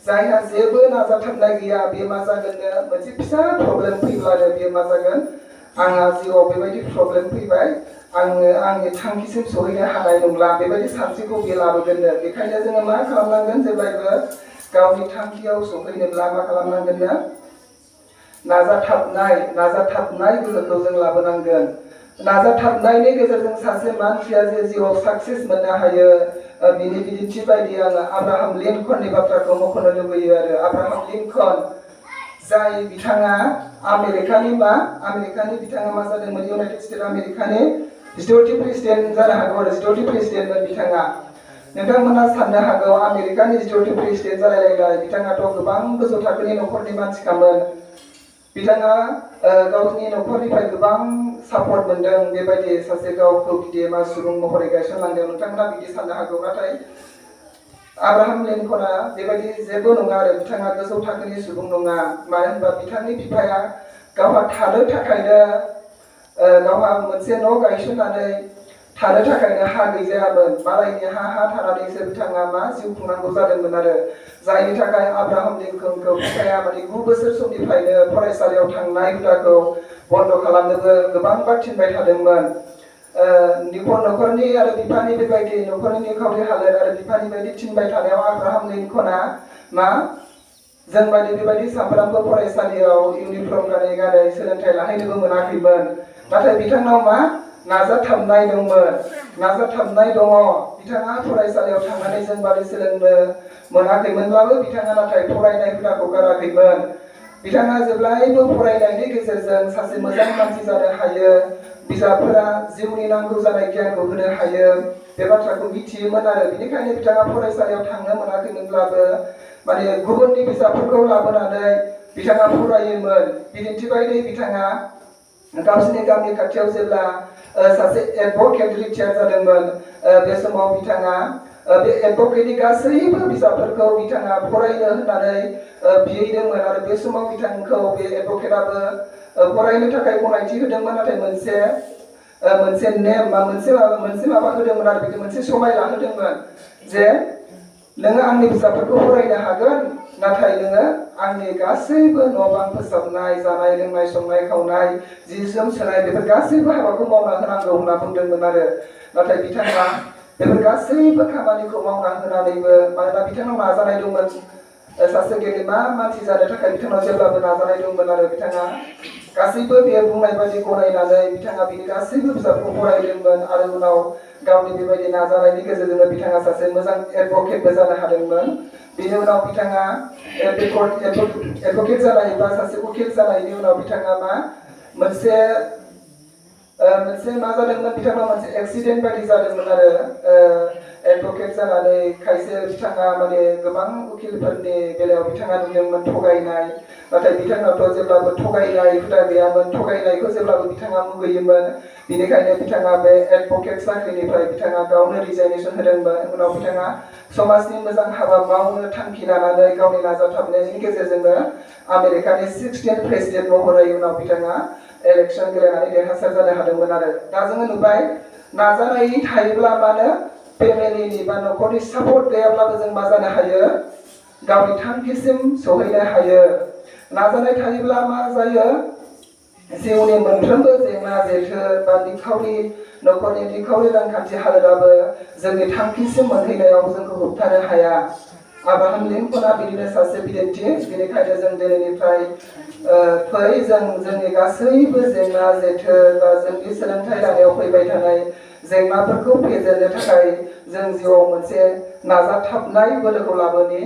जायहा जेबो नाजाथाबनाय गैया बे मा जागोननो मोनसे फिसा प्रब्लेम फैब्लानो बे मा जागोन आंहा जिउआव बेबायदि प्रब्लेम फैबाय आङो आंनि थांखिसिम सहैनो हानाय नंला बेबायदि सानस्रिखौ बे लाबोगोननो बेखायनो जोङो मा खालामनांगोन जेब्लायबो गावनि थांखियाव सहैनोब्ला मा खालामनांगोननो नाजाथाबनाय गोहोखौ जों लाबोनांगोन नाजाथाबनायनि गेजेरजों सासे मानसिया जे जिउआव साक्सेस मोननो हायो बिनि बिदिन्थि बायदि आङो आब्राहाम लिंकननि बाथ्राखौ मख'नो लुबैयो आरो आब्राहाम लिंकन जाय बिथाङा आमेरिकानि बिथाङा मा जादोंमोन इउनाइटेड स्टेट आमेरिकानि 14थि प्रेसिडेन्ट जानो हागौ आरो 14थि प्रेसिडेन्टमोन बिथाङा नोंथांमोना साननो हागौ आमेरिकानि 14थि प्रेसिडेन्ट जालायलायनाय बिथाङाथ' गोबां गोजौ थाखोनि न'खरनि मानसिखामोन बिथाङा गावनि न'खरनिफ्राय गोबां सापर्ट मोनदों बेबायदि सासे गावखौ गेदेमा सुबुं महरै गायसनलांदों नोंथांमोना बिदि साननो हागौ नाथाय आब्राहाम लिंकना बेबायदि जेबो नङा आरो बिथाङा गोजौ थाखोनि सुबुं नङा मानो होनबा बिथांनि बिफाया गावहा थानो थाखायनो गावहा मोनसे न' गायसननानै थानो थाखायनो हा गैजायामोन मालायनि हा थानानैसो बिथाङा मा जिउ खुंनांगौ जादोंमोन आरो जायनि थाखाय आब्राहाम लिंकनखौ बिफाया 9 बोसोर समनिफ्रायनो फरायसालियाव थांनाय हुदाखौ बन्द खालामनोबो गोबां बार थिनबाय थादोंमोन न'खरनि आरो बिफानि बेबायदि न'खरनि निखावरि हालोद आरो बिफानि बायदि थिनबाय थानायाव आब्राहाम लिंकना मा जों बायदि बेबायदि सानफ्रामबो फरायसालियाव इउनिफर्म गानै सोलोंथाइ लाहैनोबो मोनाखैमोन नाथाय बिथांनाव मा नाजाथाबनाय दंमोन नाजाथाबनाय दङ बिथाङा फरायसालियाव थांनानै जों बायदि सोलोंनो मोनाखैमोनब्लाबो बिथाङा नाथाय फरायनाय हुदाखौ गाराखैमोन बिथाङा जेब्लायबो फरायनायनि गेजेरजों सासे मोजां मानसि जानो हायो बिजाबफोरा जिउनि नांगौ जानाय गियानखौ होनो हायो बे बाथ्राखौ मिथियोमोन आरो बेनिखायनो बिथाङा फरायसालियाव थांनो मोनाखैमोनब्लाबो माने गुबुननि बिजाबफोरखौ लाबोनानै बिथाङा फरायोमोन बिदिन्थि बायदि बिथाङा गावसिनि गामि खाथियाव जेब्ला सासे एडभकेट रिटायार जादोंमोन बे समाव बिथाङा बे एडभकेटनि गासैबो बिजाबफोरखौ बिथाङा फरायनो होननानै बिहैदोंमोन आरो बे समाव बिथांखौ बे एडभकेटआबो फरायनो थाखाय गनायथि होदोंमोन नाथाय मोनसे नेम बा मोनसे माबा होदोंमोन आरो बेखौ मोनसे समाय लाहोदोंमोन जे नोङो आंनि बिजाबफोरखौ फरायनो हागोन नाथाय नोङो आंनि गासैबो न' बां फोसाबनाय जानाय लोंनाय संनाय खावनाय जि जोम सोनाय बेफोर गासैबो हाबाखौ मावना होनांगौ होनना बुंदोंमोन आरो नाथाय बिथाङा बेफोर गासैबो खामानिखौ मावना होनानैबो मानोना बिथांनाव नाजानाय दंमोन सासे गेदेमा मानसि जानो थाखाय बिथांनाव जेब्लाबो नाजानाय दंमोन आरो बिथाङा गासैबो बे बुंनाय बायदि गनायनानै बिथाङा बिनि गासैबो बिजाबखौ फरायदोंमोन आरो उनाव गावनि बेबायदि नाजानायनि गेजेरजोंनो बिथाङा सासे मोजां एडभकेटबो जानो हादोंमोन बिनि उनाव बिथाङा एडभकेट जानाय बा सासे उकिल जानायनि उनाव बिथाङा मा मोनसे मा जादोंमोन बिथाङा मोनसे एक्सिडेन्ट बायदि जादोंमोन आरो एडभकेट जानानै खायसे बिथाङा माने गोबां उकिलफोरनि बेलायाव बिथाङा नुदोंमोन थगायनाय नाथाय बिथांनावथ' जेब्लाबो थगायनाय हुदा गैयामोन थगायनायखौ जेब्लाबो बिथाङा मुगैयोमोन बेनिखायनो बिथाङा बे एडभकेट साख्रिनिफ्राय बिथाङा गावनो रिजाइनेसन होदोंमोन उनाव बिथाङा समाजनि मोजां हाबा मावनो थांखि लानानै गावनि नाजाथाबनायनि गेजेरजोंनो आमेरिकानि 16th प्रेसिडेन्ट महरै उनाव बिथाङा इलेक्सन गेलेनानै देरहासार जानो हादोंमोन आरो दा जोङो नुबाय नाजानाय थायोब्ला मानो फेमिलिनि बा न'खरनि सापर्ट गैयाब्लाबो जों मा जानो हायो गावनि थांखिसिम सहैनो हायो नाजानाय थायोब्ला मा जायो जिउनि मोनफ्रोमबो जेंना जेथो बा न'खरनि निखावरि रांखान्थि हालोदाबो जोंनि थांखिसिम मोनहैनायाव जोंखौ होबथानो हाया आब्राहाम लिंकना बिदिनो सासे बिदिन्थि बेनिखायनो जों दिनैनिफ्राय जों जोंनि गासैबो जेंना जेथो बा जोंनि सोलोंथाइ लानायाव फैबाय थानाय जेंनाफोरखौ फेजेननो थाखाय जों जिउआव मोनसे नाजाथाबनाय बोलोखौ लाबोनि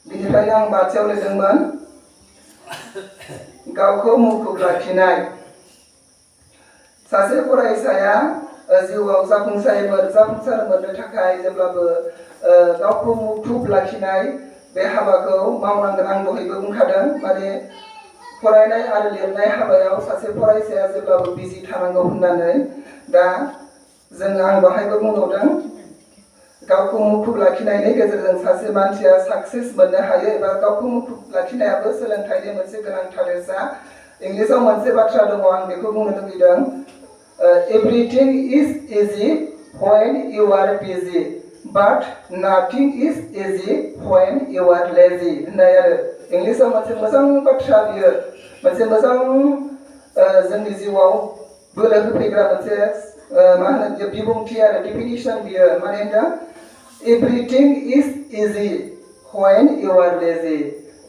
बिनिखायनो आं बाथियाव लिरदोंमोन गावखौ मुखुब लाखिनाय सासे फरायसाया जिउआव जाफुंसार मोननो थाखाय जेब्लाबो गावखौ मुखुब लाखिनाय बे हाबाखौ मावनांगोन आं दहायबो बुंखादों माने फरायनाय आरो लिरनाय हाबायाव सासे फरायसाया जेब्लाबो बिजि थानांगौ होननानै दा आं दहायबो बुंबावदों गावखौ मुखुब लाखिनायनि गेजेरजों सासे मानसिया साक्सेस मोननो हायो एबा गावखौ मुखुब लाखिनायाबो सोलोंथाइनि मोनसे गोनांथारसा इंलिसाव मोनसे बाथ्रा दङ आं बेखौ बुंनो लुबैदों everything is easy when you are busy but nothing is easy when you are lazy होननाय आरो इंलिसाव मोनसे मोजां बाथ्रा बियो मोनसे मोजां जोंनि जिउआव बोलो होफैग्रा मोनसे मा होनो बिबुंथि आरो डिफिनिसन बियो माने दा everything is easy when you are lazy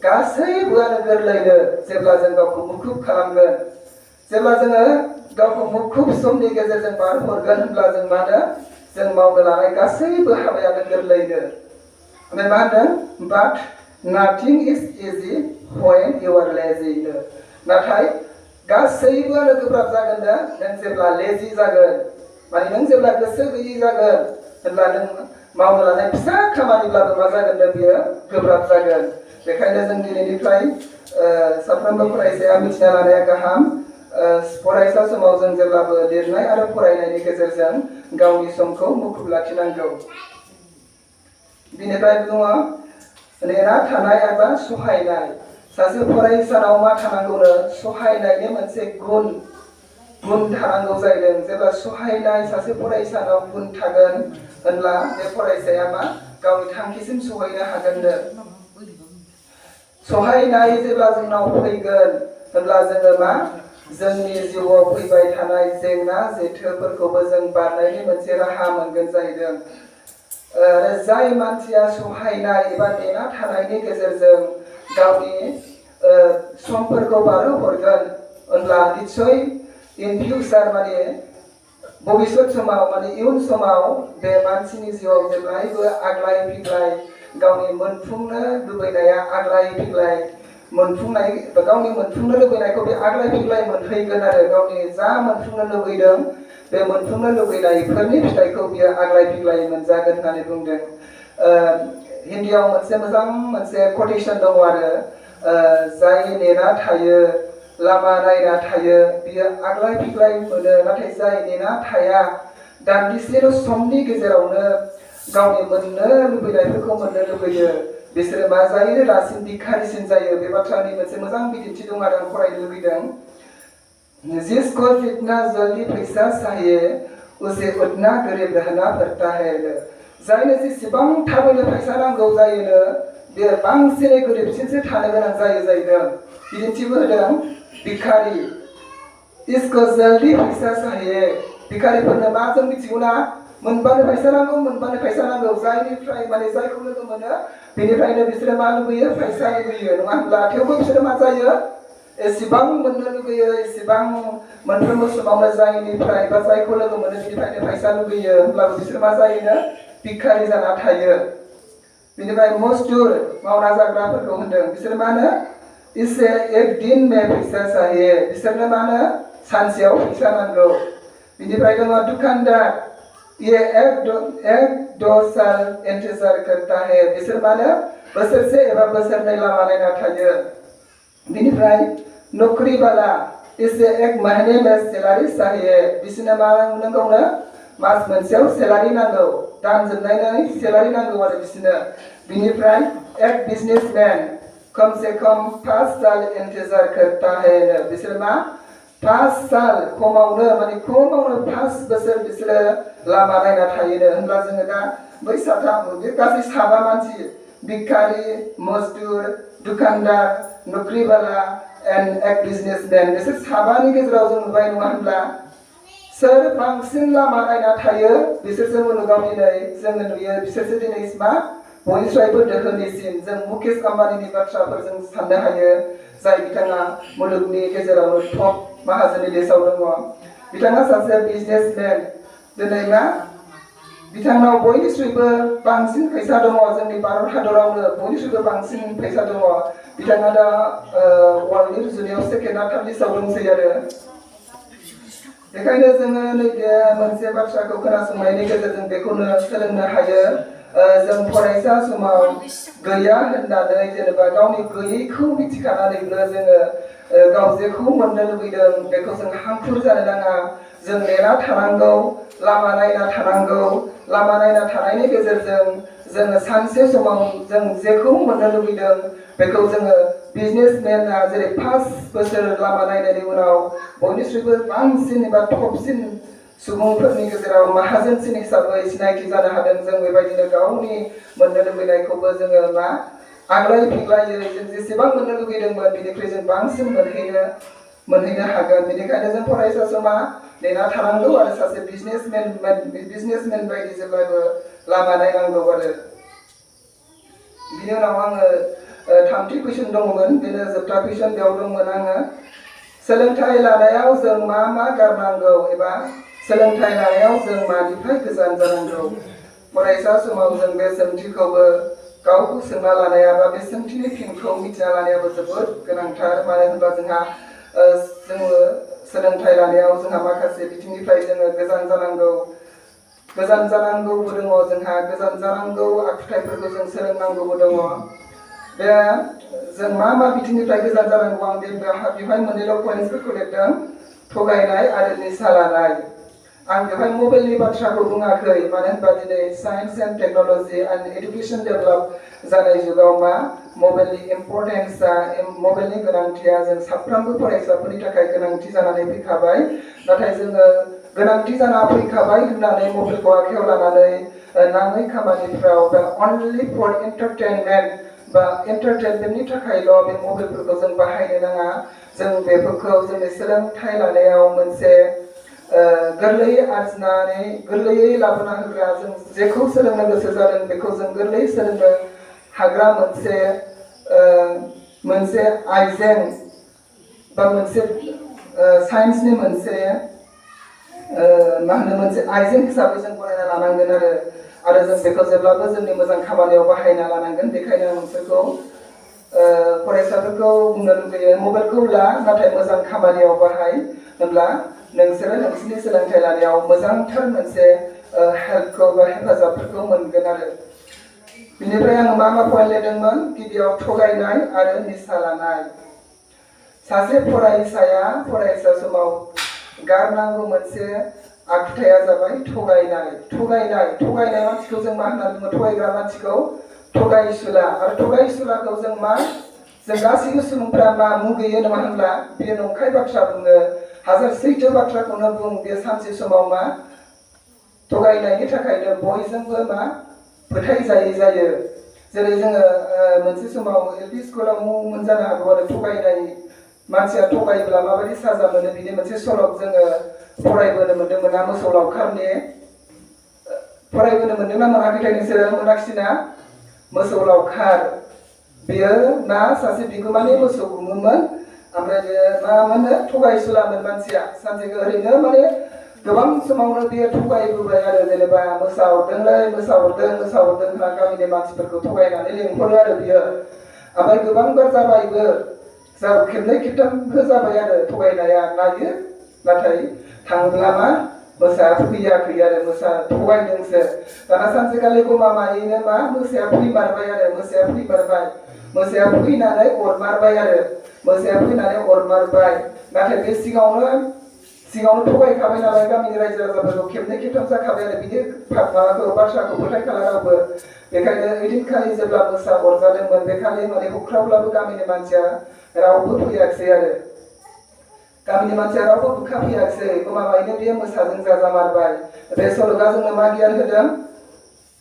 गासैबोआनो गोरलैनो जेब्ला जों गावखौ मुखुब खालामगोन जेब्ला जोङो गावखौ मुखुब समनि गेजेरजों बारहरगोन होनब्ला जों मानो जों मावनो लानाय गासैबो हाबायानो गोरलैनो ओमफ्राय मा होनदों but nothing is easy when you are lazy नाथाय गासैबोआनो गोब्राब जागोन नों जेब्ला लेजि जागोन माने नों जेब्ला गोसो गैयै जागोन होनब्ला नों मावनो लानाय फिसा खामानिब्लाबो मा जागोन बियो गोब्राब जागोन बेखायनो जों दिनैनिफ्राय साफ्रोमबो फरायसाया मिथिना लानाया गाहाम फरायसा समाव जों जेब्लाबो लिरनाय आरो फरायनायनि गेजेरजों गावनि समखौ मुखुब लाखिनांगौ बिनिफ्राय दङ नेना थानाय एबा सहायनाय सासे फरायसानाव मा थानांगौनो सहायनायनि मोनसे गुन थानांगौ जादों जेब्ला सहायनाय सासे फरायसानाव गुन थागोन होनब्ला बे फरायसाया मा गावनि थांखिसिम सहैनो हागोननो सहायनाय जेब्ला जोंनाव फैगोन होनब्ला जोङो मा जोंनि जिउआव फैबाय थानाय जेंना जेथोफोरखौबो जों बारनायनि मोनसे राहा मोनगोन जाहैदों जाय मानसिया सहायनाय एबा नेना थानायनि गेजेरजों गावनि समफोरखौ बारहोहरगोन होनब्ला निश्चय इन फिउचार माने भबिष्यत समाव माने इयुन समाव बे मानसिनि जिउआव जेब्लायबो आग्लाय फिग्लाय गावनि मोनफुंनो लुबैनाया आग्लाय फिग्लाय मोनफुंनाय गावनि मोनफुंनो लुबैनायखौ बे आग्लाय फिग्लाय मोनहैगोन आरो गावनि जा मोनफुंनो लुबैदों बे मोनफुंनो लुबैनायफोरनि फिथाइखौ बियो आग्लाय फिग्लाय मोनजागोन होननानै बुंदों हिन्दीयाव मोनसे quotation दङ आरो जाय नेना थायो लामा नायना थायो बियो आग्लाय फिग्लाय मोनो नाथाय जाय नेना थाया दान्दिसेल' समनि गेजेरावनो गावनि मोननो लुबैनायफोरखौ मोननो लुबैयो बिसोरो मा जायो रासिन भिखारिसिन जायो बे बाथ्रानि मोनसे मोजां बिदिन्थि दं आरो आं फरायनो लुबैदों जिसको जितना जल्दी पैसा चाहिए उसे उतना गरीब रहना पड़ता है जायनो जेसेबां थाबैनो फैसा नांगौ जायोनो बे बांसिनै गोरिबसिनसो थानो गोनां जायो जाहैदों बिदिन्थिबो होदों भिखारी इसको जल्दी पैसा चाहिए भिखारिफोरनो मा जों मिथिगौ ना मोनबानो फैसा नांगौ जायनिफ्राय माने जायखौ लोगो मोनो बेनिफ्रायनो बिसोरो मा लुबैयो फैसा लुबैयो नङा होनब्ला थेवबो बिसोरो मा जायो एसेबां मोननो लुबैयो एसेबां मोनफ्रोमबो समावनो जायनिफ्राय बा जायखौ लोगो मोनो बेनिफ्रायनो फैसा लुबैयो होनब्लाबो बिसोर मा जायोनो भिखारि जाना थायो बिनिफ्राय मजदुर मावना जाग्राफोरखौ होनदों बिसोर मा होनो इसे एक दिन में पैसा चाहिए बिसोरनो मा होनो सानसेयाव फैसा नांगौ बिनिफ्राय दङ दुकानदार ये एक दो साल इंतजार करता है बिसोर मानो बोसोरसे एबा बोसोरनै लामा नायना थायो बिनिफ्राय नौकरी वाला इसे एक महीने में सैलरी चाहिए बिसोरनो मा नांगौनो मास मोनसेयाव सैलरी नांगौ दान जोबनायनि सैलरी नांगौ आरो बिसोरनो बिनिफ्राय एक बिजनेसमैन कम से कम 5 साल इंतजार करता है बिसोर मा 5 साल खमावनो 5 बोसोर बिसोरो लामा नायना थायोनो होनब्ला जोङो दा बै साथाम बे गासै साबा मानसि भिखारि मजदुर दुकानदार नौकरीवाला एन्ड एक बिजनेसमैन बिसोर साबानि गेजेराव जों नुबाय नङा होनब्ला सोर बांसिन लामा नायना थायो बिसोरसो मुलुगाव दिनै जोङो नुयो बिसोरसो दिनै मा बयनिफ्रायबो दोहोनिसिन जों मुकेश आम्बानीनि बाथ्राफोर जों साननो हायो जाय बिथाङा मुलुगनि गेजेरावनो टप माहाजोननि लिस्टआव दङ बिथाङा सासे बिजनेसमेन दिनै मा बिथांनाव बयनिख्रुइबो बांसिन फैसा दङ जोंनि भारत हादरावनो बयनिख्रुइबो बांसिन फैसा दङ बिथाङा दा वर्ल्डनि रुजुनायाव सेकेन्ड ना थार्ड लिस्टआव दंसै आरो बेखायनो जोङो नैबे मोनसे बाथ्राखौ खोनासंनायनि गेजेरजों बेखौनो सोलोंनो हायो जों फरायसा समाव गैया होननानै जेनेबा गावनि गैयैखौ मिथिखानानैबो जोङो गाव जेखौ मोननो लुबैदों बेखौ जों हांखुर जानो नाङा जों नेना थानांगौ लामा नायना थानांगौ लामा नायना थानायनि गेजेरजों जोङो सानसे समाव जों जेखौ मोननो लुबैदों बेखौ जोङो बिजनेसमेनआ जेरै 5 बोसोर लामा नायनायनि उनाव बयनिख्रुइबो बांसिन एबा टपसिन सुबुंफोरनि गेजेराव माहाजोनसिन हिसाबै सिनायथि जानो हादों। जों बेबायदिनो गावनि मोननो लुबैनायखौबो जोङो मा आग्लाय फिग्लायै जों जेसेबां मोननो लुगैदोंमोन बिनिख्रुइ जों बांसिन मोनहैनो हागोन। बेनिखायनो जों फरायसा समा नेना थानांगौ आरो सासे बिजनेसमेन बायदि जेब्लाबो लामा नायनांगौ आरो। बिनि उनाव आङो थामथि कुइसन दङमोन, बेनो जोबथा कुइसन। बेयाव दंमोन आङो सोलोंथाइ लानायाव जों मा गारनांगौ एबा सोलोंथाइ लानायाव जों मानिफ्राय गोजान जानांगौ। फरायसा समाव जों बे सोंथिखौबो गावखौ सोंना लानाया बा बे सोंथिनि फिनखौ मिथिना लानायाबो जोबोद गोनांथार। मानो होनबा जोंहा जोङो सोलोंथाइ लानायाव जोंहा माखासे बिथिंनिफ्राय जोङो गोजान जानांगौबो दङ। जोंहा गोजान जानांगौ आखुथाइफोरखौ जों सोलोंनांगौबो दङ। बे जों मा बिथिंनिफ्राय गोजान जानांगौ, आं बेवहाय मोननैल' पइन्टसफोरखौ लिरदों, थगायनाय आरो निसा लानाय। आं बेवहाय मबाइलनि बाथ्राखौ बुङाखै, मानो होनबा दिनै science and technology and education develop जानाय जुगाव मबाइलनि इम्परटेन्सआ, मबाइलनि गोनांथिया जों साफ्रोमबो फरायसाफोरनि थाखाय गोनांथि जानानै फैखाबाय। नाथाय जोङो गोनांथि जाना फैखाबाय होननानै मबाइलखौ आखायाव लानानै नाङै खामानिफ्राव अनलि फर एन्टारटेनमेन्ट बा एन्टारटेनमेन्टनि थाखायल' बे मबाइलफोरखौ जों बाहायनो नाङा। जों बेफोरखौ जोंनि सोलोंथाइ लानायाव मोनसे गोरलैयै आरजिनानै गोरलैयै लाबोना होग्रा, जों जेखौ सोलोंनो गोसो जादों बेखौ जों गोरलैयै सोलोंनो हाग्रा मोनसे आइजें बा मोनसे साइन्सनि मोनसे मोनसे आइजें हिसाबै जों गनायना लानांगोन आरो जों बेखौ जेब्लाबो जोंनि मोजां खामानियाव बाहायना लानांगोन। बेखायनो आं नोंसोरखौ फरायसाफोरखौ बुंनो लुगैयो, मबाइलखौ ला नाथाय मोजां खामानियाव बाहाय, होनब्ला नोंसोरो नोंसोरनि सोलोंथाइ लानायाव मोजांथार मोनसे हेल्पखौ बा हेफाजाबफोरखौ मोनगोन आरो। बिनिफ्राय आं मा पइन्ट लिरदोंमोन, गिबियाव थगायनाय आरो निसा लानाय। सासे फरायसाया फरायसा समाव गारनांगौ मोनसे आखुथाया जाबाय थगायनाय मानसिखौ जों मा होनना बुङो, थगायग्रा मानसिखौ थगायसुला। आरो थगायसुलाखौ जों गासैबो सुबुंफ्रा मुगैयो नङा होनब्ला? बे नंखाय बाथ्रा बुङो, हाजार सैथो बाथ्राखौनो बुं, बे सानसे समाव थगायनायनि थाखायनो बयजोंबो फोथायजायै जायो। जेरै जोङो मोनसे समाव एलपि स्कुलाव मोनजानो हागौ आरो थगायनाय मानसिया थगायोब्ला माबायदि साजा मोनो, बिनि मोनसे सल' जोङो फरायबोनो मोन्दोंमोन ना, मोसौ लावखारनि। फरायबोनो मोन्दोंना मोनाखैथाय नोंसोरो? मोनाखिसैना? मोसौ लावखार, बेयो सासे बिगोमानि मोसौ गुमोमोन, ओमफ्राय बे थगायसुलामोन मानसिया। सानसेखौ ओरैनो गोबां समावनो बेयो थगायबोबाय आरो, जेनेबा मोसा हरदों होनना गामिनि मानसिफोरखौ थगायनानै लिंहरो आरो बियो। ओमफ्राय गोबांबार जाबायबो, खेबनै खेबथामबो जाबाय आरो थगायनाया, नायो नाथाय थाङोब्ला मोसाया फैयाखै आरो, मोसा थगायदोंसो। दाना सानसेखालि गमामायैनो मोसाया फैमारबाय आरो, मोसाया फैनानै अरमारबाय। नाथाय बे सिगाङावनो थगायखाबाय नालाय गामिनि रायजो राजाफोरखौ, खेबनै खेबथाम जाखाबाय आरो, बिदि बाथ्राखौ फोथायखाला रावबो। बेखायनो ओइदिनखालि जेब्ला मोसा अरजादोंमोन, बेखालि हुख्रावब्लाबो गामिनि मानसिया रावबो फैयाखिसै आरो, गामिनि मानसिया रावबो बुखाफैयाखिसै। गमामायैनो बेयो मोसाजों जाजामारबाय। बे सल'आ जोंनो मा गियान होदों?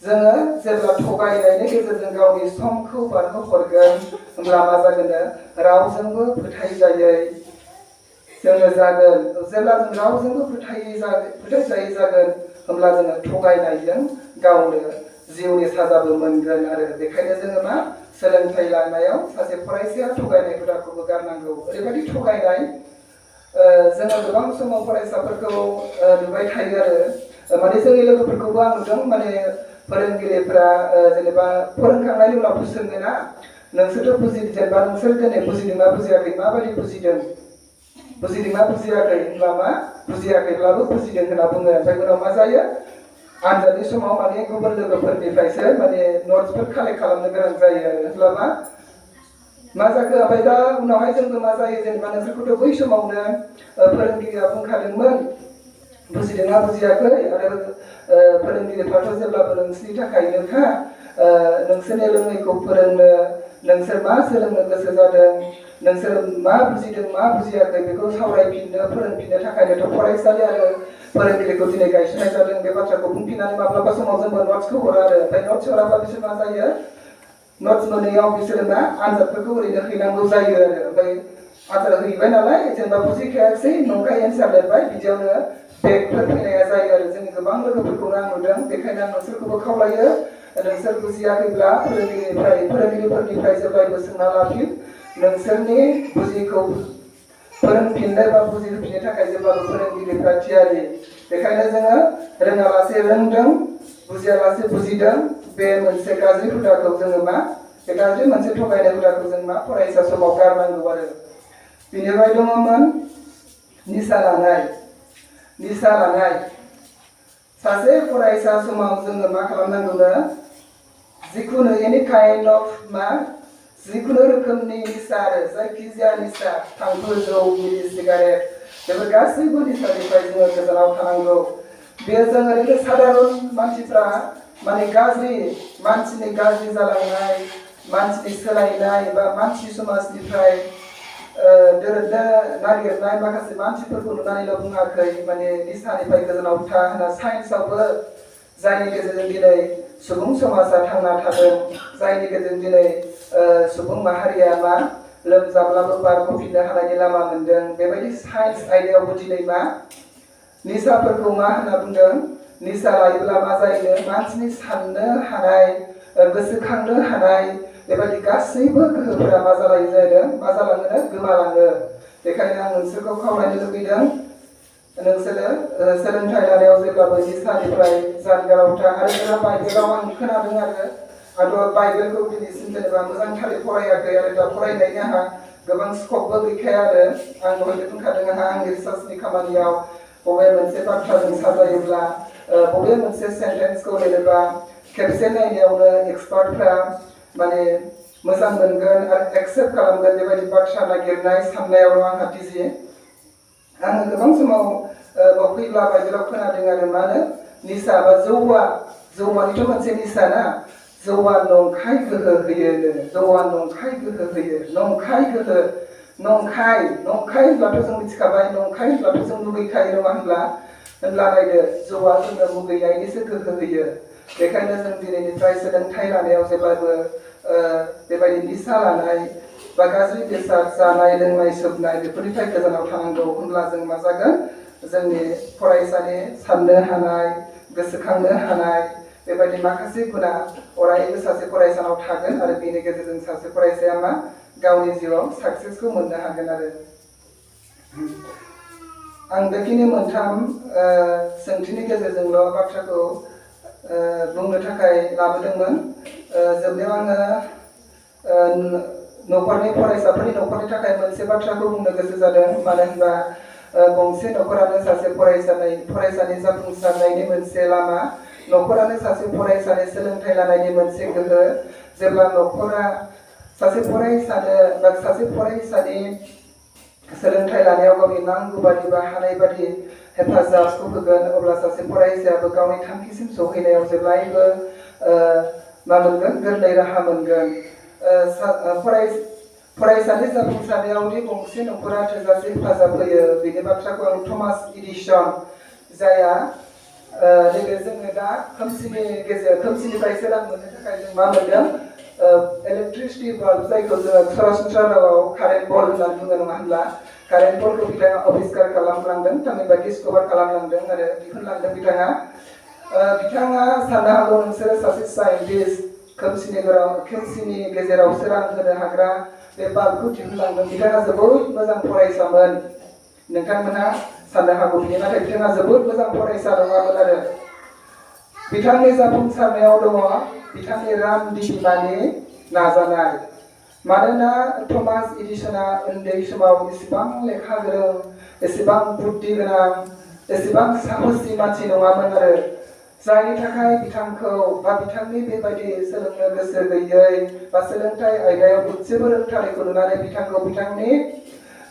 जोङो जेब्ला थगायनायनि गेजेरजों गावनि समखौ बारहोहरगोन, होमब्ला मा जागोन? रावजोंबो फोथायजायै जोङो जागोन। जेब्ला जों रावजोंबो फोथायजायै जागोन, होमब्ला जोङो थगायनायजों गावनो जिउनि साजाबो मोनगोन आरो। बेखायनो जोङो सोलोंथाइ लानायाव सासे फरायसाया थगायनाय हुदाखौबो गारनांगौ। ओरैबायदि थगायनाय जोङो गोबां समाव फरायसाफोरखौ नुबाय थायो आरो, जोंनि लोगोफोरखौबो आं नुदों, फोरोंगिरिफ्रा जेनेबा फोरोंखांनायनि उनाव सोङोना, नोंसोरथ' जेनेबा नोंसोर दिनै बुजिदोंना बुजियाखै, माबायदि बुजिदोंना बुजियाखै होनबा बुजियाखैब्लाबो बुजिदों होनना बुङो। ओमफ्राय उनाव मा जायो? आनजादनि समाव गुबुन लोगोफोरनिफ्रायसो नट्सफोर कालेक्ट खालामनो गोनां जायो आरो, होनब्ला मा जाखो? ओमफ्राय दा उनावहाय जोंबो मा जायो, जेनेबा नोंसोरखौथ' बै समावनो फोरोंगिरिया बुंखादोंमोन, बुजिदोंना बुजियाखै? आरो फोरोंगिरिफ्राथ' जेब्लाबो नोंसोरनि थाखायनोखा, नोंसोरनि रोङैखौ फोरोंनो, नोंसोर मा सोलोंनो गोसो जादों नोंसोर मा बुजिदों मा बुजियाखै बेखौ सावरायफिननो फोरोंफिननो थाखायनोथ' फरायसालि आरो फोरोंगिरिखौ दिनै गायसननाय जादों। बे बाथ्राखौ बुंफिननानै माब्लाबा समाव जोंबो नट्सखौ हरो आरो ओमफ्राय नट्स हराबा बिसोर मा जायो नट्स मोनैयाव बिसोरो मा आनजादफोरखौ ओरैनो हैनांगौ जायो आरो ओमफ्राय आनजाद हैबाय नालाय जेनेबा बुजिखायासै नंखाय एन्सार लिरबाय बिदियावनो बेगफोर फैनाया जायो आरो जोंनि गोबां लोगोफोरखौनो आं नुदों। बेखायनो आं नोंसोरखौबो खावलायो नोंसोर बुजियाखैब्ला फोरोंगिरिफोरनिफ्राय जेब्लायबो सोंना लाफिन नोंसोरनि बुजिखौ फोरोंफिननो बा बुजिहोफिननो थाखाय जेब्लाबो फोरोंगिरिफ्रा थियारि। बेखायनो जोङो रोङालासे रोंदों बुजियालासे बुजिदों बे मोनसे गाज्रि हुदाखौ जोङो मा बे गाज्रि मोनसे थगायनाय हुदाखौ जों मा फरायसा समाव गारनांगौ आरो। बिनिफ्राय दङमोन निसा लानाय सासे फरायसा समाव जोङो मा खालामनांगौनो जिखुनु एनि काइन्ड अफ जिखुनु रोखोमनि निसा आरो जायखिजाया निसा थांखु जौ बिरि सिगारेट बेफोर गासैबो निसानिफ्राय जोङो गोजानाव थानांगौ। बेयो जों ओरैनो साधारन मानसिफ्रा माने मानसिनि गाज्रि जालांनाय मानसिनि सोलायनाय बा मानसि समाजनिफ्राय दोरदनो नागिरनाय माखासे मानसिफोरखौ नुनानैल' बुङाखै माने निसानिफ्राय गोजानाव था होनना साइन्सआवबो जायनि गेजेरजों दिनै सुबुं समाजा थांना थादों जायनि गेजेरजों दिनै सुबुं माहारिया मा लोमजाब्लाबो बारग'फिननो हानायनि लामा मोनदों। बेबायदि साइन्स आयदायावबो दिनै मा निसाफोरखौ मा होनना बुंदों निसा लायोब्ला मा जायो मानसिनि साननो हानाय गोसोखांनो हानाय बेबायदि गासैबो गोहोफोरा मा जालाङो गोमालाङो। बेखायनो आं नोंसोरखौ खावलायनो लुबैदों नोंसोरो सोलोंथाइ लानायाव जेब्लाबो निसानिफ्राय जानगाराव था आरो बाइबेलाव आं खोनादों आरो बाइबेलखौ दिनैसिम जेनेबा मोजांथारै फरायाखै आरो दा फरायनायनि आंहा गोबां स्कपबो गैखाया आरो आं दहायनो बुंखादों आंनि रिसार्चनि खामानियाव बबे मोनसे बाथ्राजों साजायोब्ला बबे मोनसे सेन्टेन्सखौ लिरोबा खेबसे नायनायावनो एक्सपार्टफ्रा माने मोजां मोनगोन आरो एक्सेप्ट खालामगोन बेबायदि बाथ्रा नागिरनाय साननायावल' आंहा बिजि। आङो गोबां समाव फैब्ला बाइबेलाव खोनादों आरो मा होनो निसा बा जौआनिथ' मोनसे निसा ना जौआ नंखाय गोहो होयो जौआ नंखाय गोहो होयो नंखाय होनब्लाथ' जों मिथिखाबाय नंखाय होनब्लाथ' जों लुबैखायो नङा होनब्ला नायदो जौआ जोंनो मुगैनायनिसो गोहो होयो। बेखायनो जों दिनैनिफ्राय सोलोंथाइ लानायाव जेब्लाबो बेबायदि निसा लानाय बा गाज्रि बेसाद जानाय लोंनाय सोबनाय बेफोरनिफ्राय गोजानाव थानांगौ। होनब्ला जों मा जागोन जोंनि फरायसानि साननो हानाय गोसोखांनो हानाय बेबायदि माखासे गुना अरायबो सासे फरायसानाव थागोन आरो बेनि गेजेरजों सासे फरायसाया मा गावनि जिउआव साक्सेसखौ मोननो हागोन आरो। आं बेखिनि मोनथाम सोंथिनि गेजेरजोंल' बाथ्राखौ बुंनो थाखाय लाबोदोंमोन। जोबनायाव आङो फरायसाफोरनि न'खरनि थाखाय मोनसे बाथ्राखौ बुंनो गोसो जादों। मानो होनबा गंसे न'खरानो सासे फरायसानि जाफुंसारनायनि मोनसे लामा न'खरानो सासे फरायसानि सोलोंथाइ लानायनि मोनसे गोहो। जेब्ला न'खरा सासे फरायसानि सोलोंथाइ लानायाव गावनि नांगौ बादि बा हानाय बादि हेफाजाबखौ होगोन अब्ला सासे फरायसायाबो गावनि थांखिसिम सौहैनायाव जेब्लायबो मा मोनगोन गोरलै राहा मोनगोन। फरायसानि जाफुंसारनायावदि गंसे न'खरा थोजासे हेफाजाब होयो बेनि बाथ्राखौ आं थमास एडिसन जायहा नैबे जोङो दा खोमसिनिफ्राय सोरां मोननो थाखाय जों मा मोनदों इलेक्ट्रिसिटि बाल्ब जायखौ जोङो सरासनस्रा रावाव कारेन्ट बल होननानै बुङो नङा होनब्ला कारेन्ट बलखौ बिथाङा आबिष्कार खालामलांदों थामहिनबा डिस्कभार खालामलांदों आरो दिहुनलांदों बिथाङा साननो हागौ नोंसोरो सासे साइन्टिस्ट खोमसिनि गेजेराव सोरां होनो हाग्रा बे बाल्बखौ दिहुनलांदों बिथाङा जोबोद मोजां फरायसामोन नोंथांमोनहा साननो हागौ बिनि नाथाय बिथाङा जोबोद मोजां फरायसा नङामोन आरो बिथांनि जाफुंसारनायाव दङ बिथांनि रामदिमानि नाजानाय। मानोना थमास एडिसना उन्दै समाव एसेबां लेखा गोरों एसेबां बुद्धि गोनां एसेबां साहसि मानसि नङामोन आरो जायनि थाखाय बिथांखौ बा बिथांनि बेबायदि सोलोंनो गोसो गैयै बा सोलोंथाइ आयदायाव जेबो रोंथारैखौ नुनानै बिथांखौ बिथांनि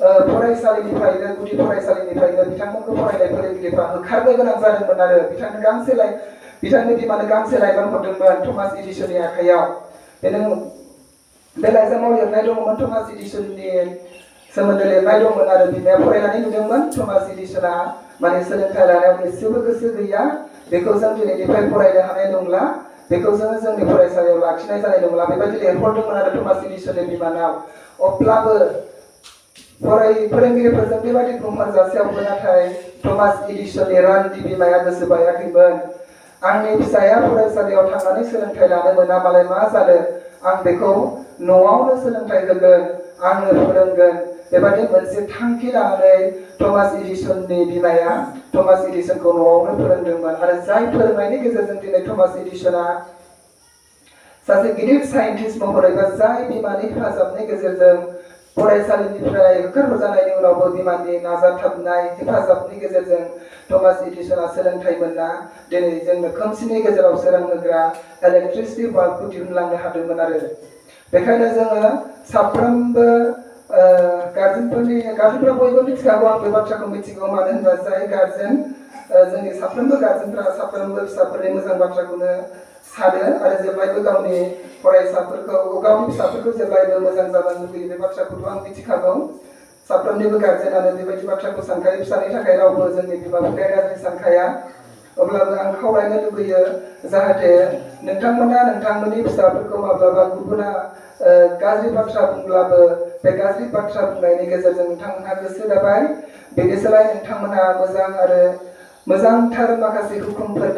फरायसालिनिफ्रायनो गुदि फरायसालिनिफ्रायनो बिथांमोनखौ फरायनाय फोरोंगिरिफ्रा होखारनो गोनां जादोंमोन आरो बिथांनि बिमानो गांसे लाइजाम हरदोंमोन थमास एडिसननि आखायाव। बे लाइजामाव लिरनाय दंमोन थमास एडिसननि सोमोन्दै लिरनाय दंमोन आरो बिमाया फरायनानै नुदोंमोन थमास एडिसना माने सोलोंथाइ लानायाव एसेबो गोसो गैया बेखौ जों दिनैनिफ्राय फरायनो हानाय नंला बेखौ जोङो जोंनि फरायसालियाव लाखिनाय जानाय नंला बेबायदि लिरहरदोंमोन आरो थमास एडिसननि बिमानाव अब्लाबो फोरोंगिरिफोरजों बेबायदि बुंहरजासेयावबो नाथाय थमास एडिसननि रान्डि बिमाया गोसो बायाखैमोन आंनि फिसाया फरायसालियाव थांनानै सोलोंथाइ लानो मोना मालाय मा जादों आं बेखौ न'आवनो सोलोंथाइ होगोन आंनो फोरोंगोन बेबायदि मोनसे थांखि लानानै थमास एडिसननि बिमाया थमास एडिसनखौ न'आवनो फोरोंदोंमोन आरो जाय फोरोंनायनि गेजेरजों दिनै थमास एडिसना सासे गिदिर साइन्टिस्ट महरै बा जाय बिमानि हेफाजाबनि गेजेरजों फरायसालिनिफ्राय होखारहरजानायनि उनावबो बिमानि नाजाथाबनाय हेफाजाबनि गेजेरजों थमास एडिसना सोलोंथाइ मोनना दिनै जोंनो खोमसिनि गेजेराव सोरांहोग्रा इलेक्ट्रिसिटि बाल्बखौ दिहुनलांनो हादोंमोन आरो बेखायनो जोङो साफ्रोमबो गार्जेनफोरा बयबो मिथिखागौ आं बे बाथ्राखौ मिथिगौ मानो होनबा जाय गार्जेन जोंनि साफ्रोमबो गार्जेनफोरा साफ्रोमबो फिसाफोरनि मोजां बाथ्राखौनो सानो आरो जेब्लायबो गावनि फिसाफोरखौ जेब्लायबो मोजां जानो लुबैयो बे बाथ्राखौथ' आं मिथिखागौ साफ्रोमनिबो गार्जेनानो बेबायदि बाथ्राखौ सानखायो फिसानि थाखाय रावबो जोंनि बिमा बिफाया गाज्रि सानखाया अब्लाबो आं खावलायनो लुबैयो जाहाथे नोंथांमोना नोंथांमोननि फिसाफोरखौ माब्लाबा गुबुना गाज्रि बाथ्रा बुंब्लाबो बे गाज्रि बाथ्रा बुंनायनि गेजेरजों नोंथांमोनहा गोसो दाबाय बेनि सोलाय नोंथांमोनहा मोजां आरो मोजांथार माखासे हुकुमफोर